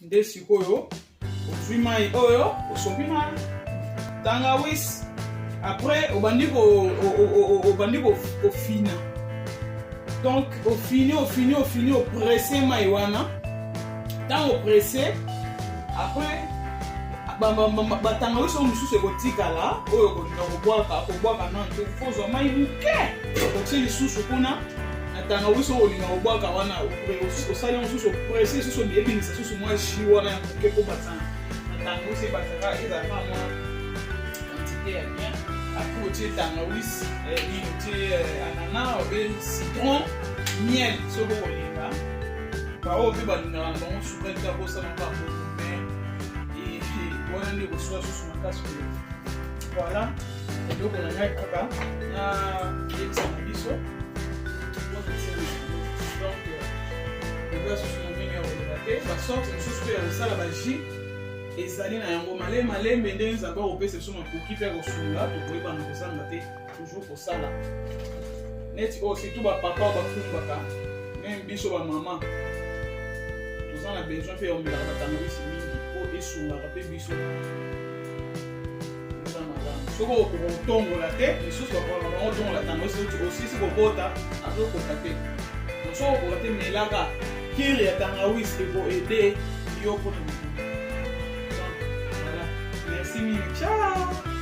Nde sikoyo ozwi mai oyo osopi na tangawisi, après obandi obandi kofina. Donc ofini, ofini, ofini, opresse mai wana. Ntango opresse, après batangawisi oyo mosusu ekotikala, oyo okolinga kobwaka, kobwaka nano te. Fo ozwa mai moke, otie lisusu kuna na tangawisi oyo olinga kobwaka wana. Osali yango susu, opresse lisusu, ebimisa susu mwa jus wana ya moke mpo batisa na tangawisi, ebakisaka, ezalaka mwa quantité ya bien. Après otie tangawisi nini, otie anana obe citron, miel soki okolinga. Baoyo mpe balingaka na bango sukali te, akosala kaka bongo, mais wana nde koswa susu makasi koleka. Voilà eloko na ngai kaka na yebisa na biso. Donc eza susu na ndenge ya koloba te. Basorte mosusu mpe ya kosala bajus ezali na yango malembe malembe, ndenge Nzambe akopesa biso makoki mpe akosunga, tokoyebana kozanga te toujours kosala neti oyo, surtout bapapa oyo bakumbaka. Même biso bamama toza na besoin mpe ya komelaka batangawisi mingi mpo esungaka mpe biso. Eza malamu soki okoka kotongola te. Lisusu bakolaka bango tongola tangawisi, osisi kobota, azokoka te. Soki okoka te, melaka cure ya tangawisi, ekoaider yo mpona libumu. Donc voilà, merci mingi, ciao.